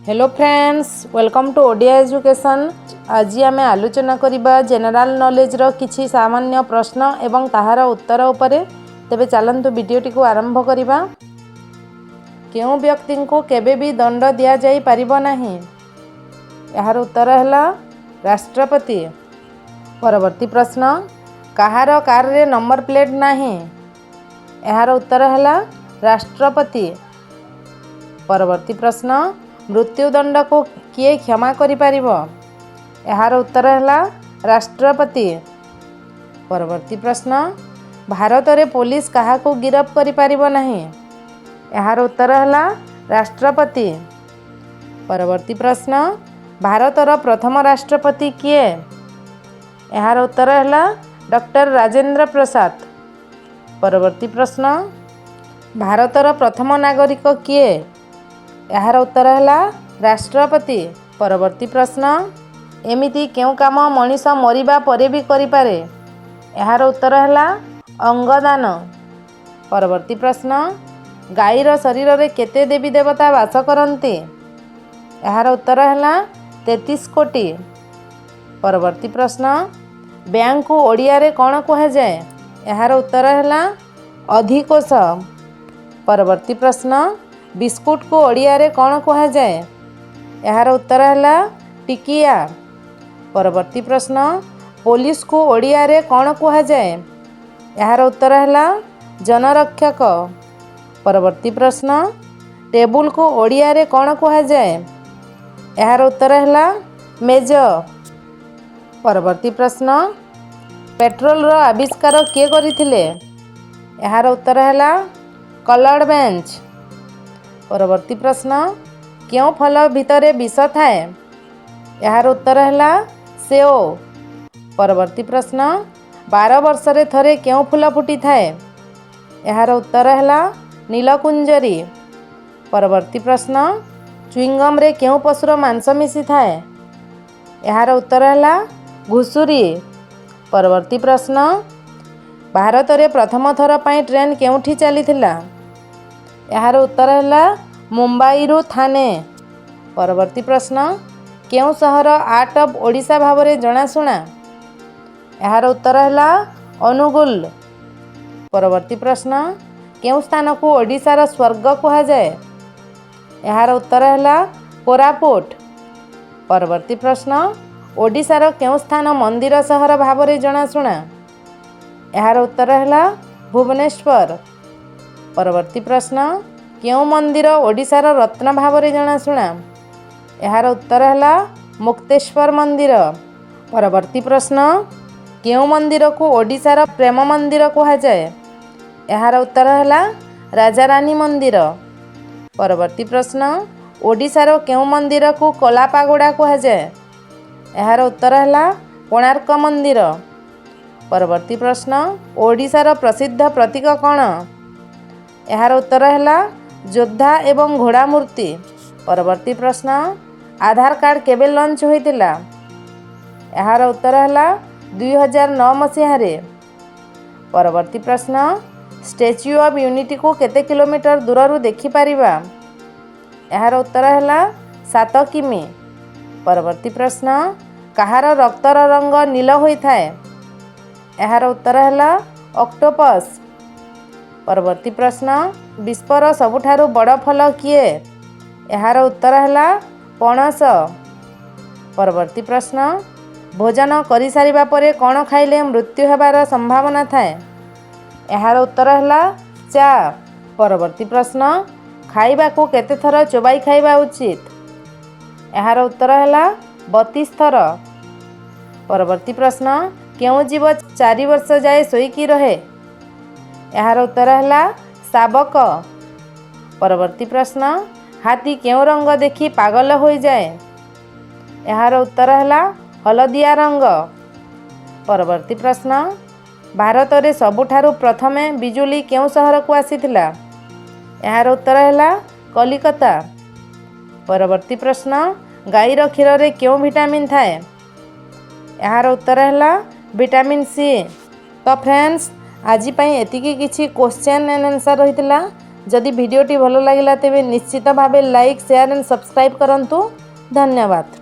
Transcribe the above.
Hello friends, welcome to Odia Education. ଆଜି ଆମେ ଆଲୋଚନା କରିବା ଜେନେରାଲ ନଲେଜର କିଛି ସାମାନ୍ୟ ପ୍ରଶ୍ନ ଏବଂ ତାହାର ଉତ୍ତର ଉପରେ। ତେବେ ଚାଲନ୍ତୁ, ଭିଡ଼ିଓଟିକୁ ଆରମ୍ଭ କରିବା। କେଉଁ ବ୍ୟକ୍ତିଙ୍କୁ କେବେ ବି ଦଣ୍ଡ ଦିଆଯାଇପାରିବ ନାହିଁ? ଏହାର ଉତ୍ତର ହେଲା ରାଷ୍ଟ୍ରପତି। ପରବର୍ତ୍ତୀ ପ୍ରଶ୍ନ, କାହାର କାରରେ ନମ୍ବର ପ୍ଲେଟ୍ ନାହିଁ? ଏହାର ଉତ୍ତର ହେଲା ରାଷ୍ଟ୍ରପତି। ପରବର୍ତ୍ତୀ ପ୍ରଶ୍ନ, ମୃତ୍ୟୁଦଣ୍ଡକୁ କିଏ କ୍ଷମା କରିପାରିବ? ଏହାର ଉତ୍ତର ହେଲା ରାଷ୍ଟ୍ରପତି। ପରବର୍ତ୍ତୀ ପ୍ରଶ୍ନ, ଭାରତରେ ପୋଲିସ କାହାକୁ ଗିରଫ କରିପାରିବ ନାହିଁ? ଏହାର ଉତ୍ତର ହେଲା ରାଷ୍ଟ୍ରପତି। ପରବର୍ତ୍ତୀ ପ୍ରଶ୍ନ, ଭାରତର ପ୍ରଥମ ରାଷ୍ଟ୍ରପତି କିଏ? ଏହାର ଉତ୍ତର ହେଲା ଡକ୍ଟର ରାଜେନ୍ଦ୍ର ପ୍ରସାଦ। ପରବର୍ତ୍ତୀ ପ୍ରଶ୍ନ, ଭାରତର ପ୍ରଥମ ନାଗରିକ କିଏ? ଏହାର ଉତ୍ତର ହେଲା ରାଷ୍ଟ୍ରପତି। ପରବର୍ତ୍ତୀ ପ୍ରଶ୍ନ, ଏମିତି କେଉଁ କାମ ମଣିଷ ମରିବା ପରେ ବି କରିପାରେ? ଏହାର ଉତ୍ତର ହେଲା ଅଙ୍ଗଦାନ। ପରବର୍ତ୍ତୀ ପ୍ରଶ୍ନ, ଗାଈର ଶରୀରରେ କେତେ ଦେବୀ ଦେବତା ବାସ କରନ୍ତି? ଏହାର ଉତ୍ତର ହେଲା 33 କୋଟି। ପରବର୍ତ୍ତୀ ପ୍ରଶ୍ନ, ବ୍ୟାଙ୍କକୁ ଓଡ଼ିଆରେ କ'ଣ କୁହାଯାଏ? ଏହାର ଉତ୍ତର ହେଲା ଅଧିକୋଷ। ପରବର୍ତ୍ତୀ ପ୍ରଶ୍ନ, ବିସ୍କୁଟକୁ ଓଡ଼ିଆରେ କ'ଣ କୁହାଯାଏ? ଏହାର ଉତ୍ତର ହେଲା ଟିକିଆ। ପରବର୍ତ୍ତୀ ପ୍ରଶ୍ନ, ପୋଲିସକୁ ଓଡ଼ିଆରେ କ'ଣ କୁହାଯାଏ? ଏହାର ଉତ୍ତର ହେଲା ଜନରକ୍ଷକ। ପରବର୍ତ୍ତୀ ପ୍ରଶ୍ନ, ଟେବୁଲକୁ ଓଡ଼ିଆରେ କ'ଣ କୁହାଯାଏ? ଏହାର ଉତ୍ତର ହେଲା ମେଜ। ପରବର୍ତ୍ତୀ ପ୍ରଶ୍ନ, ପେଟ୍ରୋଲର ଆବିଷ୍କାର କିଏ କରିଥିଲେ? ଏହାର ଉତ୍ତର ହେଲା କଲର୍ଡ଼ ବେଞ୍ଚ। ପରବର୍ତ୍ତୀ ପ୍ରଶ୍ନ, କେଉଁ ଫଳ ଭିତରେ ବିଷ ଥାଏ? ଏହାର ଉତ୍ତର ହେଲା ସେଓ। ପରବର୍ତ୍ତୀ ପ୍ରଶ୍ନ, 12 ବର୍ଷରେ ଥରେ କେଉଁ ଫୁଲ ଫୁଟିଥାଏ? ଏହାର ଉତ୍ତର ହେଲା ନୀଳକୁଞ୍ଜରୀ। ପରବର୍ତ୍ତୀ ପ୍ରଶ୍ନ, ଚୁଇଙ୍ଗମରେ କେଉଁ ପଶୁର ମାଂସ ମିଶିଥାଏ? ଏହାର ଉତ୍ତର ହେଲା ଘୁଷୁରୀ। ପରବର୍ତ୍ତୀ ପ୍ରଶ୍ନ, ଭାରତରେ ପ୍ରଥମ ଥର ପାଇଁ ଟ୍ରେନ୍ କେଉଁଠି ଚାଲିଥିଲା? ଏହାର ଉତ୍ତର ହେଲା ମୁମ୍ବାଇରୁ ଥାନେ। ପରବର୍ତ୍ତୀ ପ୍ରଶ୍ନ, କେଉଁ ସହର ଆର୍ଟ ଅଫ୍ ଓଡ଼ିଶା ଭାବରେ ଜଣାଶୁଣା? ଏହାର ଉତ୍ତର ହେଲା ଅନୁଗୁଳ। ପରବର୍ତ୍ତୀ ପ୍ରଶ୍ନ, କେଉଁ ସ୍ଥାନକୁ ଓଡ଼ିଶାର ସ୍ୱର୍ଗ କୁହାଯାଏ? ଏହାର ଉତ୍ତର ହେଲା କୋରାପୁଟ। ପରବର୍ତ୍ତୀ ପ୍ରଶ୍ନ, ଓଡ଼ିଶାର କେଉଁ ସ୍ଥାନ ମନ୍ଦିର ସହର ଭାବରେ ଜଣାଶୁଣା? ଏହାର ଉତ୍ତର ହେଲା ଭୁବନେଶ୍ୱର। ପରବର୍ତ୍ତୀ ପ୍ରଶ୍ନ, କେଉଁ ମନ୍ଦିର ଓଡ଼ିଶାର ରତ୍ନ ଭାବରେ ଜଣାଶୁଣା? ଏହାର ଉତ୍ତର ହେଲା ମୁକ୍ତେଶ୍ୱର ମନ୍ଦିର। ପରବର୍ତ୍ତୀ ପ୍ରଶ୍ନ, କେଉଁ ମନ୍ଦିରକୁ ଓଡ଼ିଶାର ପ୍ରେମ ମନ୍ଦିର କୁହାଯାଏ? ଏହାର ଉତ୍ତର ହେଲା ରାଜାରାଣୀ ମନ୍ଦିର। ପରବର୍ତ୍ତୀ ପ୍ରଶ୍ନ, ଓଡ଼ିଶାର କେଉଁ ମନ୍ଦିରକୁ କଳାପାଗୋଡ଼ା କୁହାଯାଏ? ଏହାର ଉତ୍ତର ହେଲା କୋଣାର୍କ ମନ୍ଦିର। ପରବର୍ତ୍ତୀ ପ୍ରଶ୍ନ, ଓଡ଼ିଶାର ପ୍ରସିଦ୍ଧ ପ୍ରତୀକ କ'ଣ? ଏହାର ଉତ୍ତର ହେଲା ଯୋଦ୍ଧା ଏବଂ ଘୋଡ଼ା ମୂର୍ତ୍ତି। ପରବର୍ତ୍ତୀ ପ୍ରଶ୍ନ, ଆଧାର କାର୍ଡ଼ କେବେ ଲଞ୍ଚ ହୋଇଥିଲା? ଏହାର ଉତ୍ତର ହେଲା 2009 ମସିହାରେ। ପରବର୍ତ୍ତୀ ପ୍ରଶ୍ନ, ଷ୍ଟାଚ୍ୟୁ ଅଫ୍ ୟୁନିଟିକୁ କେତେ କିଲୋମିଟର ଦୂରରୁ ଦେଖିପାରିବା? ଏହାର ଉତ୍ତର ହେଲା 7 କିମି। ପରବର୍ତ୍ତୀ ପ୍ରଶ୍ନ, କାହାର ରକ୍ତର ରଙ୍ଗ ନୀଳ ହୋଇଥାଏ? ଏହାର ଉତ୍ତର ହେଲା ଅକ୍ଟୋପସ୍। ପରବର୍ତ୍ତୀ ପ୍ରଶ୍ନ, ବିଶ୍ୱର ସବୁଠାରୁ ବଡ଼ ଫଳ କିଏ? ଏହାର ଉତ୍ତର ହେଲା ପଣସ। ପରବର୍ତ୍ତୀ ପ୍ରଶ୍ନ, ଭୋଜନ କରିସାରିବା ପରେ କ'ଣ ଖାଇଲେ ମୃତ୍ୟୁ ହେବାର ସମ୍ଭାବନା ଥାଏ? ଏହାର ଉତ୍ତର ହେଲା ଚା। ପରବର୍ତ୍ତୀ ପ୍ରଶ୍ନ, ଖାଇବାକୁ କେତେ ଥର ଚୋବାଇ ଖାଇବା ଉଚିତ? ଏହାର ଉତ୍ତର ହେଲା 32 ଥର। ପରବର୍ତ୍ତୀ ପ୍ରଶ୍ନ, କେଉଁ ଜୀବ 4 ବର୍ଷ ଯାଏ ଶୋଇକି ରହେ? ଏହାର ଉତ୍ତର ହେଲା ଶାବକ। ପରବର୍ତ୍ତୀ ପ୍ରଶ୍ନ, ହାତୀ କେଉଁ ରଙ୍ଗ ଦେଖି ପାଗଳ ହୋଇଯାଏ? ଏହାର ଉତ୍ତର ହେଲା ହଳଦିଆ ରଙ୍ଗ। ପରବର୍ତ୍ତୀ ପ୍ରଶ୍ନ, ଭାରତରେ ସବୁଠାରୁ ପ୍ରଥମେ ବିଜୁଳି କେଉଁ ସହରକୁ ଆସିଥିଲା? ଏହାର ଉତ୍ତର ହେଲା କଲିକତା। ପରବର୍ତ୍ତୀ ପ୍ରଶ୍ନ, ଗାଈର କ୍ଷୀରରେ କେଉଁ ଭିଟାମିନ୍ ଥାଏ? ଏହାର ଉତ୍ତର ହେଲା ଭିଟାମିନ୍ ସି। ତ ଫ୍ରେଣ୍ଡସ୍, ଆଜି ପାଇଁ ଏତିକି କିଛି କ୍ୱେଶ୍ଚନ୍ ଆଣ୍ଡ ଆନ୍ସର୍ ରହିଥିଲା। ଯଦି ଭିଡ଼ିଓଟି ଭଲ ଲାଗିଲା, ତେବେ ନିଶ୍ଚିତ ଭାବେ ଲାଇକ୍, ସେୟାର ଆଣ୍ଡ ସବସ୍କ୍ରାଇବ୍ କରନ୍ତୁ। ଧନ୍ୟବାଦ।